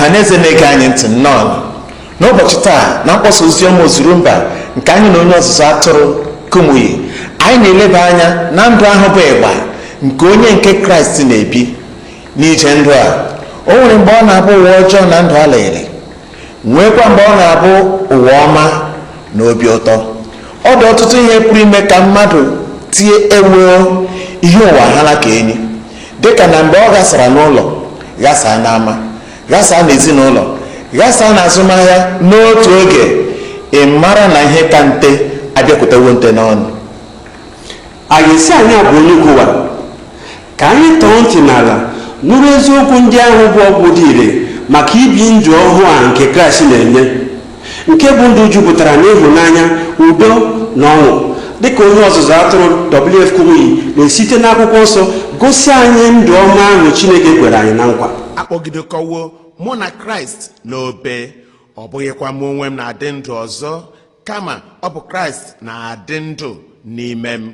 Ọhaneze na-ege anyị ntị, nnọọ n'ụbọchị taa na mkpọsa oziọma ozuru mba nke anyị na onye ọzụzụ atụrụ Kumuyi. Anyị na-eleba anya na ndụ ahụ bụ ịgba nke onye nke Kraịst na-ebi n'ije ndụ a. O nwere mgbe ọ na-abụ ụwa ọjọọ na ndụ alaele, nwekwa mgbe ọ na-abụ ụwa ọma na obi ụtọ. Ọ dị ọtụtụ ihe pụrụ ime ka mmadụ tie ewoo, ihe ụwa hala ka enyi, dịka na mgbe ọ ghasara n'ụlọ, ghasaa n'ama, ghasaa n'ezinụlọ, ghasaa n'azụmahịa n'otu oge. Ị mara na ihe ka nte abịakwutewo nte n'ọnụ. A ga-esi anyị abụ onye ụwa ka anyị tọọ ntị n'ala nụrụ eziokwu ndị ahụ bụ ọgwụ dị ire maka ibi ndụ ọhụụ a nke Kraịst na-enye, nke bụ ndụ jupụtara n'ịhụnanya, udo na ọṅụ, dịka onye ọzụzụ atụrụ W.F. Kumuyi na-esite n'akwụkwọ nsọ gosi anyị ndụ ọma ahụ Chineke kwere anyị na nkwa. Akpọgidekọwo mụ na Kraịst n'obe. Ọ bụghịkwa mụ onwe m na-adị ndụ ọzọ, kama ọ bụ Kraịst na-adị ndụ n'ime m.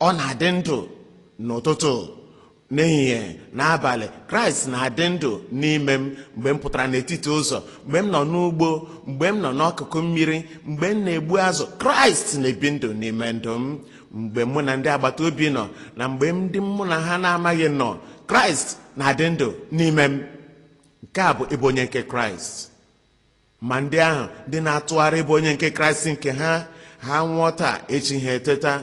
Ọ na-adị ndụ n'ụtụtụ, n'ehihie, n'abalị. Kraịst na-adị ndụ n'ime m mgbe m pụtara n'etiti ụzọ, mgbe m nọ n'ugbo, mgbe m nọ n'akụkụ mmiri, mgbe m na-egbu azụ. Kraịst na-ebi ndụ n'ime ndụ m mgbe mụ na ndị agbata obi nọ na mgbe ndị mụ na ha na-amaghị nọ. Kraịst na-adị ndụ n'ime m. Nke a bụ ịbụ onye nke Kraịst. Ma ndị ahụ ndị na-atụgharị ịbụ onye nke Kraịst nke ha, ha nwụọ taa, echi ha eteta.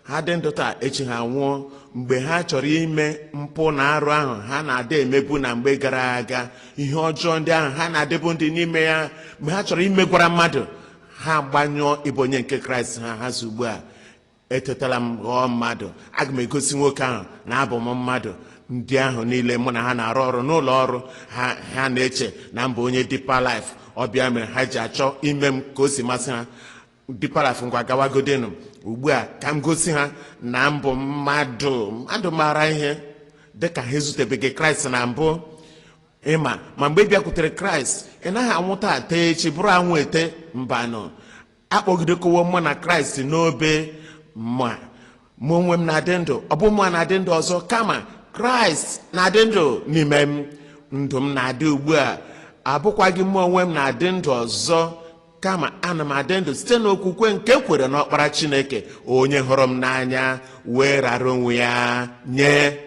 Ha dị ndụ taa, echi ha nwụọ. Mgbe ha chọrọ ime mpụ na arụ ahụ ha na-adị emebu na mgbe gara aga, ihe ọjọọ ndị ahụ ha na-adịbụ ndị n'ime ya, mgbe ha chọrọ imegwara mmadụ, ha gbanyụọ ịbụ onye nke Kraịst ha. Ha si, "Ugbu a etetala m, ghọọ mmadụ, aga m egosi nwoke ahụ na abụ m mmadụ." Ndị ahụ niile mụ na ha na-arụ ọrụ n'ụlọ ọrụ ha, ha na-eche na mbụ onye Deeper Life. Ọbịa mere ha ji achọ ime m ka o si masị ha. Deeper Life, ngwa gawagodenu. Ugbu a ka m gosi ha na mbụ mmadụ, mmadụ maara ihe, dịka ha ezutebeghị Kraịst na mbụ. Ịma ma mgbe ị bịakwutere Kraịst, ị naghị anwụ taa tee echi bụrụ anwụ ete. Mbanụ. Akpọgidekowo mụ na Kraịst n'obe, ma mụ onwe m na-adị ndụ, ọ bụ mụ na-adị ndụ ọzọ, kama Kraịst na-adị ndụ n'ime m. Ndụ m na-adị ugbu a abụkwaghị mụ onwe m na-adị ndụ ọzọ, kama ana m adị ndụ site n'okwukwe nke kwere n'ọkpara Chineke, onye hụrụ m n'anya wee rara onwe ya nye.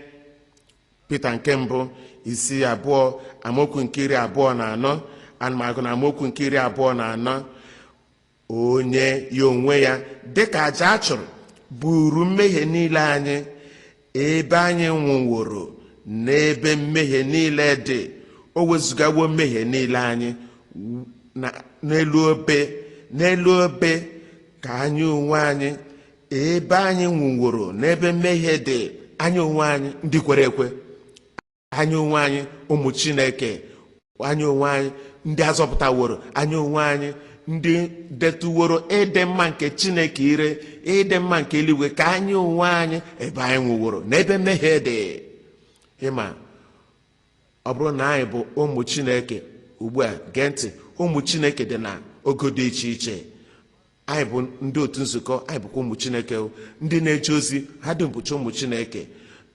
Pita nke mbụ, isi 2, amaokwu nke 24. Ana m agụ na amaokwu nke 24: onye ya onwe ya dịka aja a chụrụ buru mmehie niile anyị, ebe anyị nwụworo n'ebe mmehie niile dị, o wezụgawo mmehie niile anyị n'elu obe, n'elu obe, ka anyị onwe anyị, ebe anyị nwụworo n'ebe mmehie dị, anyị onwe anyị ndị kwere ekwe, anyị onwe anyị ụmụ Chineke, anyị onwe anyị ndị azọpụtaworo, anyị onwe anyị ndị detụworo ịdị mma nke Chineke ire, ịdị mma nke eluigwe, ka anyị onwe anyị, ebe anyị nwụworo n'ebe mmehie dị. Ịma ọ bụrụ na anyị bụ ụmụ Chineke ugbu a, gee ntị, ụmụ Chineke dị na ogo dị iche iche. Anyị bụ ndị otu nzukọ, anyị bụkwa ụmụ Chineke. Ndị na-eje ozi, ha dum bụcha ụmụ Chineke.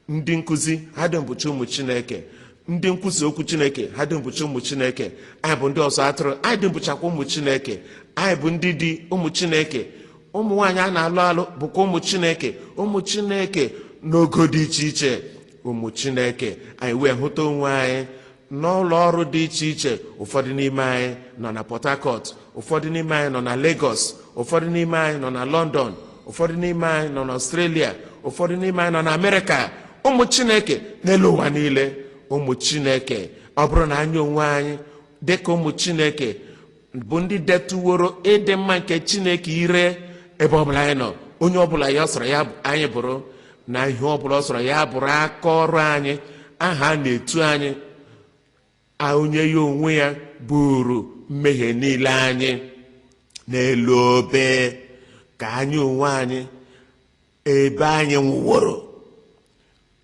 Ndị nkụzi, ha dum bụcha ụmụ Chineke. Ndị nkwusa okwu Chineke, ha dum bụcha ụmụ Chineke. Anyị bụ ndị ọzọ atụrụ, anyị dum bụchakwa ụmụ Chineke. Anyị bụ ndị di, ụmụ Chineke. Ụmụ nwaanyị a na-alụ alụ bụkwa ụmụ Chineke. Ụmụ Chineke n'ogo dị iche iche, ụmụ Chineke. Anyị wee hụta onwe anyị n'ụlọ ọrụ dị iche iche. Ụfọdụ n'ime anyị nọ na Port Harcourt, ụfọdụ n'ime anyị nọ na Lagos, ụfọdụ n'ime anyị nọ na London, ụfọdụ n'ime anyị nọ na Australia, ụfọdụ n'ime anyị nọ na Amerịka. Ụmụ Chineke n'elu ụwa niile, ụmụ Chineke. Ọ bụrụ na anyị onwe anyị dịka ụmụ Chineke bụ ndị detụworo ịdị mma nke Chineke ire, ebe ọbụla anyị nọ, onye ọbụla ya ọ sọrọ ya anyị bụrụ, na ihe ọbụla ọ sọrọ ya bụrụ aka ọrụ anyị, aha a na-etu anyị, onye ya onwe ya buru mmehie niile anyị n'elu obe, ka anyị onwe anyị, ebe anyị nwụworo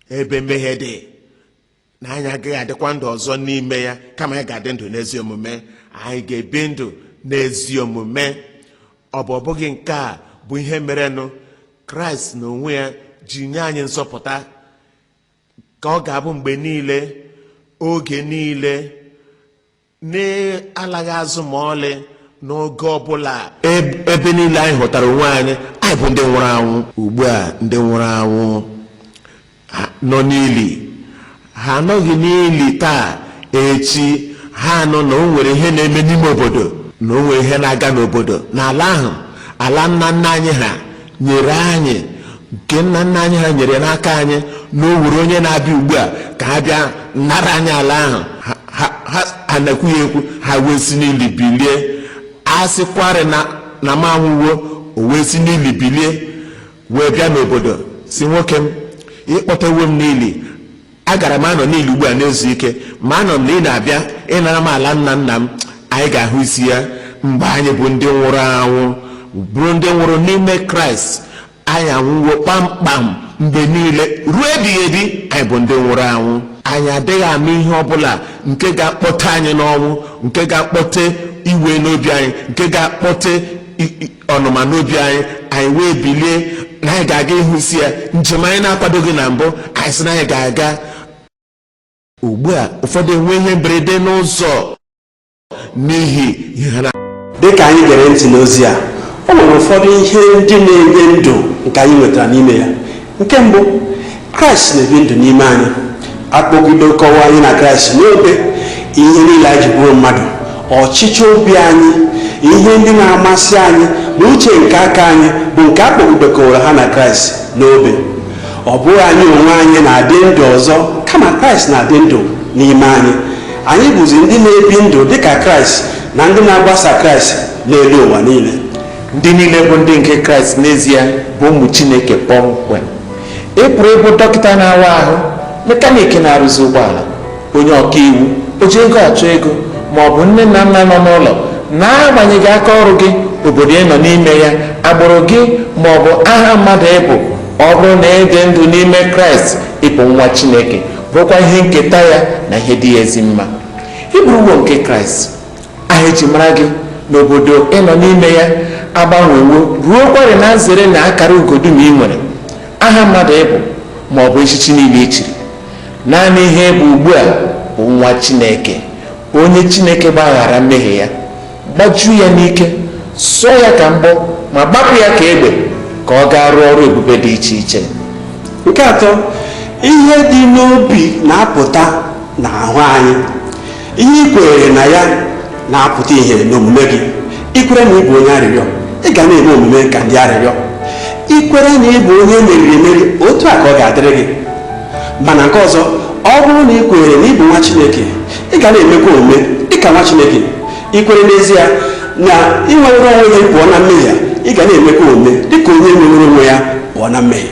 ebe mmehie dị, na anyị agaghị adịkwa ndụ ọzọ n'ime ya, kama anyị ga-adị ndụ n'ezi omume. Anyị ga-ebi ndụ n'ezi omume. Ọ bụ ọ bụghị nke a bụ ihe merenụ Kraịst na onwe ya ji nye anyị nzọpụta, ka ọ ga-abụ mgbe niile, oge niile. Na-alaghị azụ ma ọlị n'oge ọbụla, ebe niile anyị hụtara onwe anyị, anyị bụ ndị nwụrụ anwụ. Ugbu a, ndị nwụrụ anwụ nọ n'ili. Ha anọghị n'ili taa, echi ha nọ na o nwere ihe na-eme n'ime obodo, na o nwere ihe na-aga n'obodo, n'ala ahụ, ala nna nna anyị ha nyere anyị, nke nna nna anyị ha nyere n'aka anyị, na o were onye na-abịa ugbu a ka ha bịa nara anyị ala ahụ. Ha na-ekwu ya ekwu, ha wee si n'ili bilie. A sịkwarị na m anwụwo, o wee si n'ili bilie, wee bịa n'obodo, si, "Nwoke m, ịkpọtawo m n'ili. Agara m anọ n'ili ugbu a na-ezu ike, ma anọ m na ị na-abịa ịnara m ala nna nna m." Anyị ga-ahụ isi ya mgbe anyị bụ ndị nwụrụ anwụ, bụrụ ndị nwụrụ n'ime Kraịst. Anyị anwụwo kpamkpam. Mgbe niile ruo ebighị ebi, anyị bụ ndị nwụrụ anwụ. Anyị adịghị ama ihe ọbụla nke ga-akpọte anyị n'ọnwụ, nke ga-akpọte iwe n'obi anyị, nke ga-akpọte ọnụma n'obi anyị, anyị wee bilie na anyị ga-aga ịhụsi ya. Njem anyị na-akwadoghị na mbụ, anyị sị na anyị ga-aga ugbu a. Ụfọdụ enwe ihe mberede n'ụzọ n'ihi ihe ha na Dịka anyị gere ntị n'ozi a, o nwere ụfọdụ ihe ndị na-enye ndụ nke anyị nwetara n'ime ya. Nke mbụ, Kraịst na-ebi ndụ n'ime anyị. Akpọgidekọwa anyị na Kraịst n'obe. Ihe niile anyị ji bụrụ mmadụ, ọchịchọ obi anyị, ihe ndị na-amasị anyị na uche nke aka anyị, bụ nke a kpọgidekọwara ha na Kraịst n'obe. Ọ bụghị anyị onwe anyị na-adị ndụ ọzọ, kama Kraịst na-adị ndụ n'ime anyị. Anyị bụzi ndị na-ebi ndụ dịka Kraịst na ndị na-agbasa Kraịst n'elu ụwa niile. Ndị niile bụ ndị nke Kraịst n'ezie bụ ụmụ Chineke kpọmkwem. Ị pụrụ ịbụ dọkịta na-awa ahụ, mekaniki na-arụzi ụgbọala, onye ọka iwu, o ji ego achọ ego, ma ọ bụ nne na nna nọ n'ụlọ. Na-agbanyeghị aka ọrụ gị, obodo ị nọ n'ime ya, agbụrụ gị, ma ọ bụ aha mmadụ ịbụ, ọ bụrụ na ị dị ndụ n'ime Kraịst, ịbụ nwa Chineke, bụrụkwa ihe nketa ya na ihe dị ya ezi mma. Ịbụrụwo nke Kraịst. Aha eji mara gị n'obodo ị nọ n'ime ya agbanwewo, ruo kwarị na nzere na akara ugodum ị nwere, aha mmadụ ịbụ, ma ọ bụ echichi niile i chiri. Naanị ihe bụ ugbu a bụ nwa Chineke, onye Chineke gbaghara mmehie ya, gbajuo ya n'ike, sụọ ya ka mgbọ, ma gbapụ ya ka egbe, ka ọ gaa rụọ ọrụ ebube dị iche iche. Nke atọ, ihe dị n'obi na-apụta n'ahụ anyị. Ihe ị kweere na ya na-apụta ihe n'omume gị. Ikwere na ị bụ onye arịrịọ, ị ga na-eme omume ka ndị arịrịọ. Ikwere na ị bụ onye meriri emeri, otu a ka ọ ga-adịrị gị. Mana nke ọzọ, ọ bụrụ na ị kweere na ị bụ nwa Chineke, ị ga na-emekwa omume dịka nwa Chineke. Ikwere n'ezie na ị nwere onwe gị pụọ na mmehie, ị ga na-emekwa omume dịka onye nwere onwe ya pụọ na mmehie.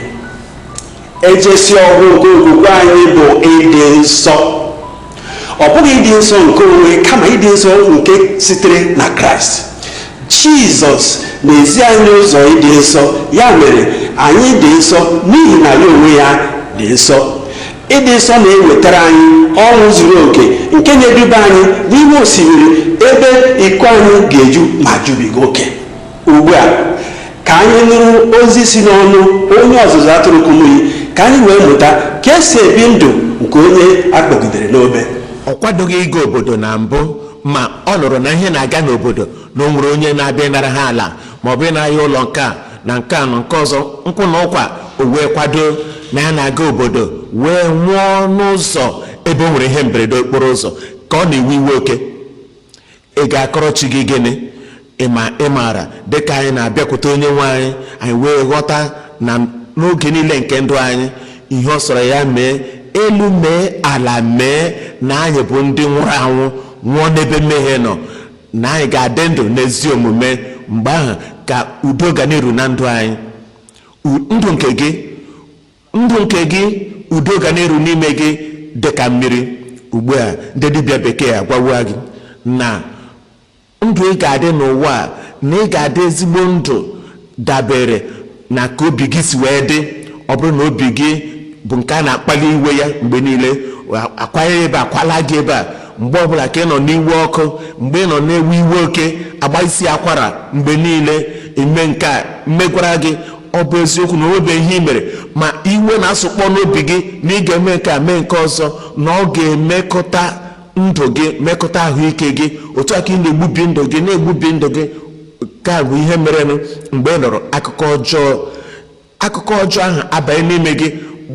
Ejesi ọgwụ nke okwukwe anyị bụ ịdị nsọ. Ọ bụghị ịdị nsọ nke onwe, kama ịdị nsọ nke sitere na Kraịst Jizọs na-ezi anyị ụzọ ịdị nsọ. Ya mere anyị dị nsọ n'ihi na ya onwe ya dị nsọ. Ịdị nsọ na-ewetara anyị ọṅụ zuru oke, nke na-eduba anyị n'ime osimiri ebe iko anyị ga-eju ma jubiga oke. Ugbu a, ka anyị nụrụ ozi si n'ọnụ onye ọzụzụ atụrụ Kumuyi, ka anyị wee mụta ka esi ebi ndụ nke onye akpọgidere n'obe. Ọ kwadoghị ịga obodo na mbụ, ma ọ nụrụ na ihe na-aga n'obodo, na o nwere onye na-abịa ịnara ha ala, ma ọ bụ ịnara ya ụlọ nke a na nke a na nke ọzọ, nkwụ na ụkwa. O wee kwado na ya na-aga obodo, wee nwụọ n'ụzọ ebe o nwere ihe mberede okporo ụzọ ka ọ na-ewe iwe oke. Ị ga-akọrọ chi gị gịnị? Ịma ị maara, dịka anyị na-abịakwute Onye nwe anyị, anyị wee ghọta na n'oge niile nke ndụ anyị, ihe ọ sọrọ ya mee, elu mee, ala mee, na anyị bụ ndị nwụrụ anwụ, nwụọ n'ebe mmehie nọ, na anyị ga-adị ndụ n'ezi omume. Mgbe ahụ ka udo ga na-eru na ndụ anyị. Ndụ nke gị, ndụ nke gị, udo ga na-eru n'ime gị dị ka mmiri. Ugbu a, ndị dibịa bekee agwawa gị na ndụ ị ga-adị n'ụwa a, na ị ga-adị ezigbo ndụ, dabere na ka obi gị si wee dị. Ọ bụrụ na obi gị bụ nke a na-akpali iwe ya mgbe niile, akwanye ebe akwala gị ebe a mgbe ọbụla, ka ị nọ n'iwe ọkụ, mgbe ị nọ na-ewe iwe oke, agba isi akwara mgbe niile, ime nke a mmegwara gị, ọ bụ eziokwu na onwebe ihe ị mere, ma iwe na-asụkpọ n'obi gị na ị ga-eme nke a, mee nke ọzọ, na ọ ga-emekọta. Ndụ gị, mekọta ahụike gị, otu a ka ị na-egbubi ndụ gị, na-egbubi ndụ gị. Ka bụ ihe merenụ mgbe ị nọrọ akụkọ ọjọọ, akụkọ ọjọọ ahụ abanye n'ime gị,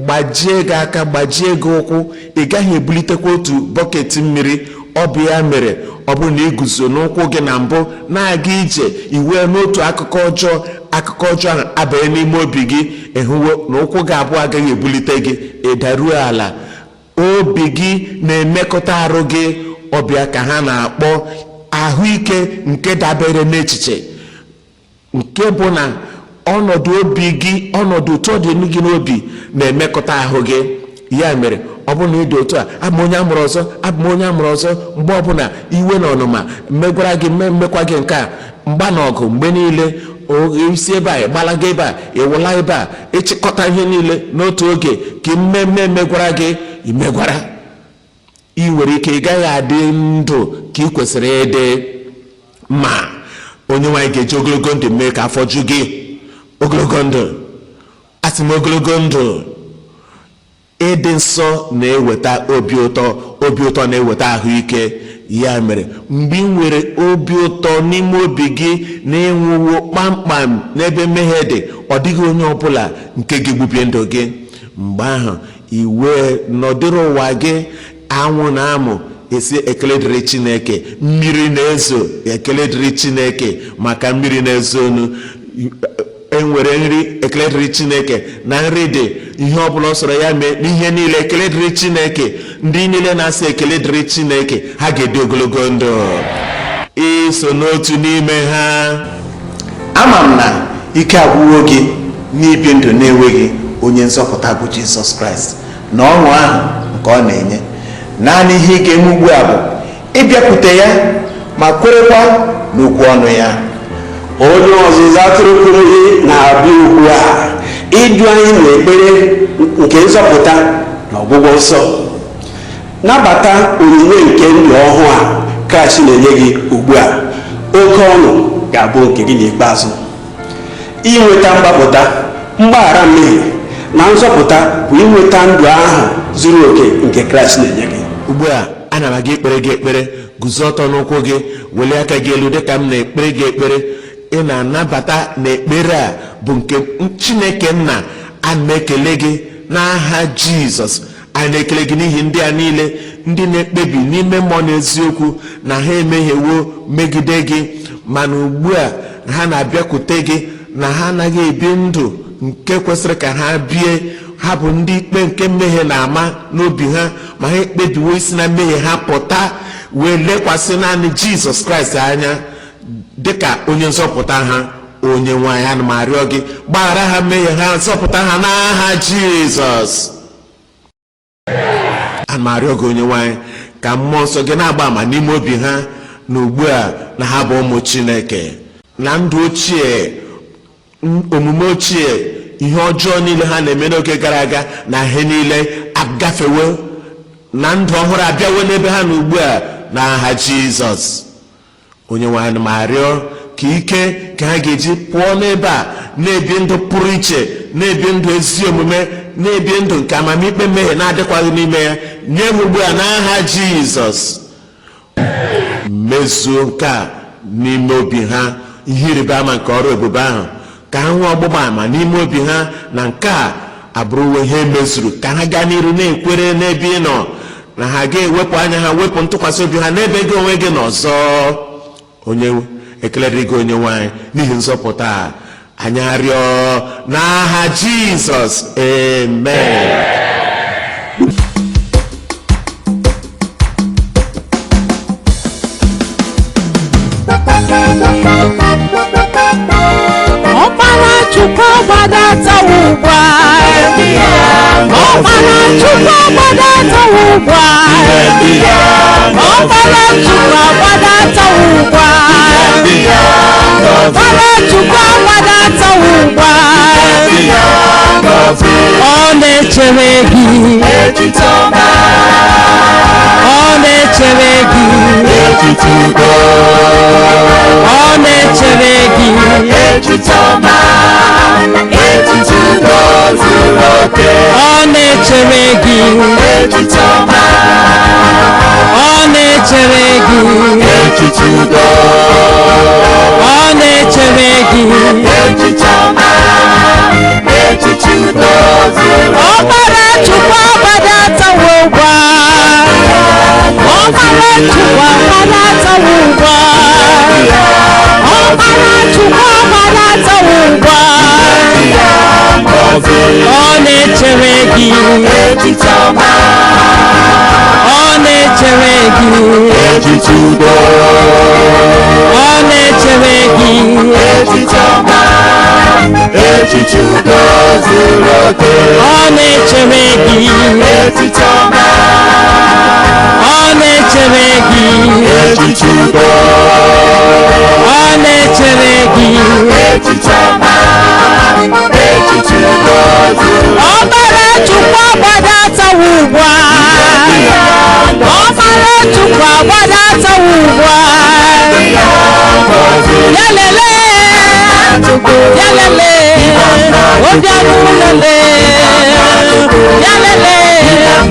gbajie gị aka, gbajie gị ụkwụ, ị gaghị ebulitekwa otu bọket mmiri. Ọ bụ ya mere ọ bụrụ na ị guzo n'ụkwụ gị na mbụ na-aga ije, iwe n'otu akụkọ ọjọọ, akụkọ ọjọọ ahụ abanye n'ime obi gị, ịhụwo na ụkwụ gị abụọ agaghị ebulite gị, ịdaruo ala. Obi gị na-emekọta arụ gị. Ọbịa ka ha na-akpọ ahụike nke dabere n'echiche, nke bụ na ọnọdụ obi gị, ọnọdụ ụtọ dị gị n'obi na-emekọta ahụ gị. Ya mere ọ bụrụ na ị dị otu a, abụ m onye amụrụ ọzọ, abụ m onye amụrụ ọzọ, mgbe ọbụla iwe na ọnụma mmegwara gị, mmekwa gị nke a, mgba na ọgụ mgbe niile, isi ebe a ịgbalaga ebe a, ịwụla ebe a, ịchịkọta ihe niile n'otu oge ka mmemme emegwara gị, imegwara, ị nwere ike ị gaghị adị ndụ ka ị kwesịrị ịdị. Ma onye nwaanyị ga-eji ogologo ndụ mee ka afọ ju gị. Ogologo ndụ, asị m ogologo ndụ. Ịdị nsọ na-eweta obi ụtọ, obi ụtọ na-eweta ahụike. Ya mere mgbe ị nwere obi ụtọ n'ime obi gị na ịnwụwo kpamkpam n'ebe mmehie dị, ọ dịghị onye ọbụla nke ga-egbubie ndụ gị. Mgbe ahụ i wee nọdụrụ ụwa gị, anwụ na-amụ, esi ekele dịrị Chineke, mmiri na-ezo, ekele dịrị Chineke maka mmiri na-ezo onu, enwere nri, ekele dịrị Chineke na nri dị, ihe ọbụla ọ sọrọ ya mee n'ihe niile, ekele dịrị Chineke. Ndị niile na-asị ekele dịrị Chineke, ha ga-ebi ogologo ndụ. Iso n'otu n'ime ha. Ama m na ike agwụwo gị n'ibi ndụ na-enweghị onye nzọpụta bụ Jizọs Kraịst na ọṅụ ahụ nke ọ na-enye. Naanị ihe ị ga-eme ugbu a bụ ịbịakwute ya ma kwerekwa n'okwu ọnụ ya. Onye ọzụzụ atụrụ kwuru gị na-abịa ugbu a idu anyị n'ekpere nke nzọpụta na ọgwụgwọ nsọ. Nabata onyinye nke ndụ ọhụụ a Kraịst na-enye gị ugbu a. Oke ọṅụ ga-abụ nke gị n'ikpeazụ. Inweta mgbapụta, mgbaghara mmehie na nzọpụta bụ inweta ndụ ahụ zuru oke nke Kraịst na-enye gị. Ugbu a ana m aga ikpere gị ekpere. Guzo ọtọ n'ụkwụ gị, welie aka gị elu dịka m na-ekpere gị ekpere. Ị na-anabata na ekpere a bụ nke Chineke nna. Ana m ekele gị n'aha Jizọs. Anyị na-ekele gị n'ihi ndị a niile, ndị na-ekpebi n'ime mmụọ na eziokwu na ha emehiewo megide gị, mana ugbu a ha na-abịakwute gị na ha anaghị ebi ndụ nke kwesịrị ka ha bie. Ha bụ ndị ikpe nke mmehie na-ama n'obi ha, ma ha ekpebiwo isi na mmehie ha pụta wee lekwasị naanị Jizọs Kraịst anya dịka onye nzọpụta ha. Onye nwaanyị, ana m arịọ gị, gbaghara ha mmehie ha, zọpụta ha n'aha Jizọs. Ana m arịọ gị onye nwaanyị ka mmụọ nsọ gị na-agba àmà n'ime obi ha na ugbu a na ha bụ ụmụ Chineke, na ndụ ochie, omume ochie, ihe ọjọọ niile ha na-eme n'oge gara aga na ihe niile agafewo, na ndụ ọhụrụ abịawo n'ebe ha na ugbu a n'aha Jizọs. Onye nwaanyị, ma arịọ ka ike ka ha ga-eji pụọ n'ebe a na-ebi ndụ pụrụ iche, na-ebi ndụ ezi omume, na-ebi ndụ nke amamikpe mmehie na-adịkwaghị n'ime ya, nye m ugbu a n'aha Jizọs. Mezuo nke a n'ime obi ha, ihe ịrịba ama nke ọrụ ebube ahụ, ka ha nwee ọgbụgba ama n'ime obi ha na nke a abụrụwo ihe mezuru, ka ha gaa n'iru na-ekwere n'ebe ị nọ, na ha ga-ewepụ anya ha, wepụ ntụkwasị obi ha n'ebe gị onwe gị nọ ọzọ. Onye ekele dịrị gị onye nwaanyị n'ihi nzọpụta a. Anyị arịọ n'aha Jizọs, amen. Ọkpara Chukwu gbadatawo ugbu a. Ọkpara Chukwu gbadatawo ugbu a. Ọkpara Chukwu gbadatawo ugbu a. Ọkpara Chukwu gbadatawo ugbu a. Ọ na-echere gị. Ọ na-echere gị. Ọ na-echere gị. Ọ na-echere gị. Ọ Echiche udo. Ọ na-echere gị. Echiche ọma, echiche udo zuru. Ọkpara Chukwu agbadatawo ugbu a. Ọkpara Chukwu agbadatawo ugbu a. Ọkpara Chukwu agbadatawo ugbu a. Ngọzi. Ọ na-echere gị. Echiche ọma, Ọ na-echere gị. echiche udo. Ọ na-echere gị. Echiche ọma, echiche udo zuru oke. Ọ na-echere gị. Echiche ọma, Ọ na-echere gị. echiche udo. Ọ na-echere gị. Echiche ọma, echiche udo zuru. Ọkpara Chukwu agbadatawo ugbu a. Ọkpara Chukwu agbadatawo ugbu a. Ya lele, ya lele, obianụ lele, ya lele,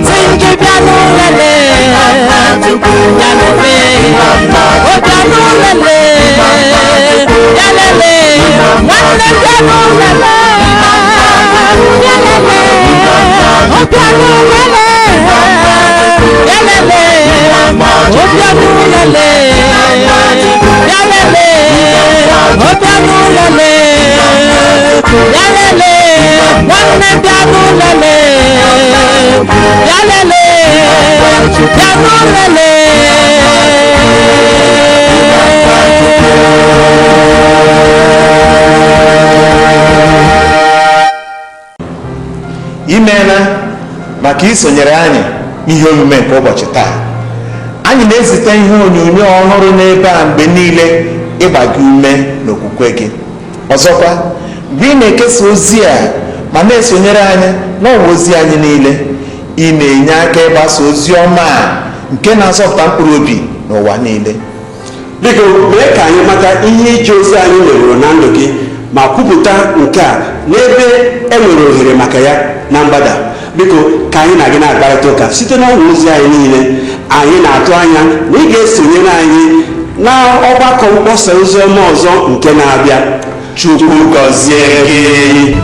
tingi bịanụ lele, ya lele, obianụ lele, ya lele, nwanne bịanụ lele, ya lele, obianụ lele, ya lele, obianụ lele, ya lele, obianụ lele, ya lele, nwanne bịanụ lele, ya lele, bịanụ lele. Imeela maka isonyere anyị n'ihe omume nke ụbọchị taa. Anyị na-ezite ihe onyonyo ọhụrụ n'ebe a mgbe niile ịgba gị ume n'okwukwe gị. Ọzọkwa, mgbe ị na-ekesa ozi a ma na-esonyere anyị n'ọwa ozi anyị niile, ị na-enye aka ịgbasa ozi ọma a nke na-azọpụta mkpụrụ obi n'ụwa niile. Biko mee ka anyị mata ihe ije ozi anyị meworo na ndụ gị ma kwupụta nke a n'ebe e nwere ohere maka ya na mgbada. Biko ka anyị na gị na-akparịta ụka site n'ọwa ozi anyị niile. Anyị na-atụ anya na ị ga-esonyere anyị na ọgbakọ mkpọsa ozi ọma ọzọ nke na-abịa. Chukwu gọzie gị.